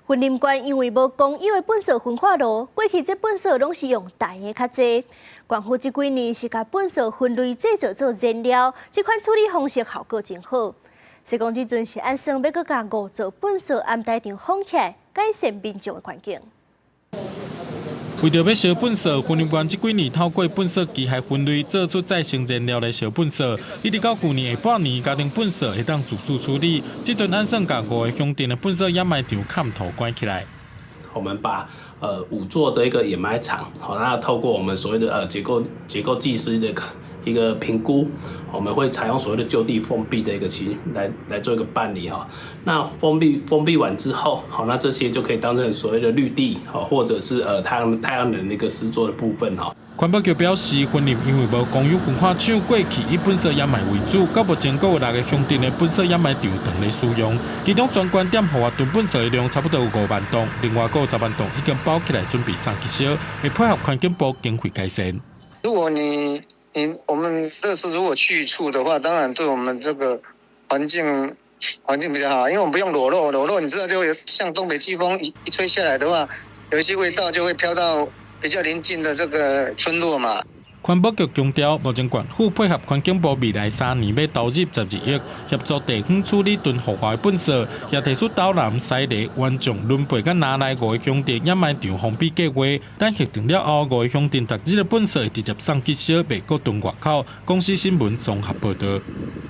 雲林縣因為無公有的糞埽焚化爐，過去這糞埽攏是用焚的較濟。縣府這幾年是共糞埽分類製造做燃料，這款處理方式效果真好。說講這陣是按算欲閣共五座糞埽掩埋場封起來，改善民眾的環境。為著欲燒糞埽，雲林縣這幾年透過糞埽機械分類，做出再生燃料來燒糞埽。一直到舊年下半年，家庭糞埽會當自主處理。這陣按算共五個鄉鎮的糞埽掩埋場崁塗關起來。我們把五座的一個掩埋場，好，那透過我們所謂的結構技師的一個評估，我們會採用所謂的就地封閉的一個情來做一個辦理哈。那封閉完之後，好，那這些就可以當成所謂的綠地，好，或者是太陽能的一個施作的部分哈。環保局表示，雲林因為無公有焚化廠，過去以糞埽掩埋為主，到目前閣有六個鄉鎮的糞埽掩埋場當咧使用，其中全縣點予囤糞埽的量差不多有5萬噸，另外閣有10萬噸已經包起來準備送去燒，會配合環境部經費改善。如果你我們這次如果去處的話，當然對我們這個環境比較好，因為我們不用裸露，裸露你知道就有像東北季風一吹下來的話，有一些味道就會飄到比較鄰近的這個村落嘛。環保局強調，目前縣府配合環境部未來3年欲投入12億，協助地方處理囤腐化的糞埽，也提出斗南、西螺、員松、崙背佮那內五個鄉鎮掩埋場封閉計劃。等核定了後，五個鄉鎮逐日的糞埽會直接送去燒，袂閣囤外口。公視新聞綜合報導。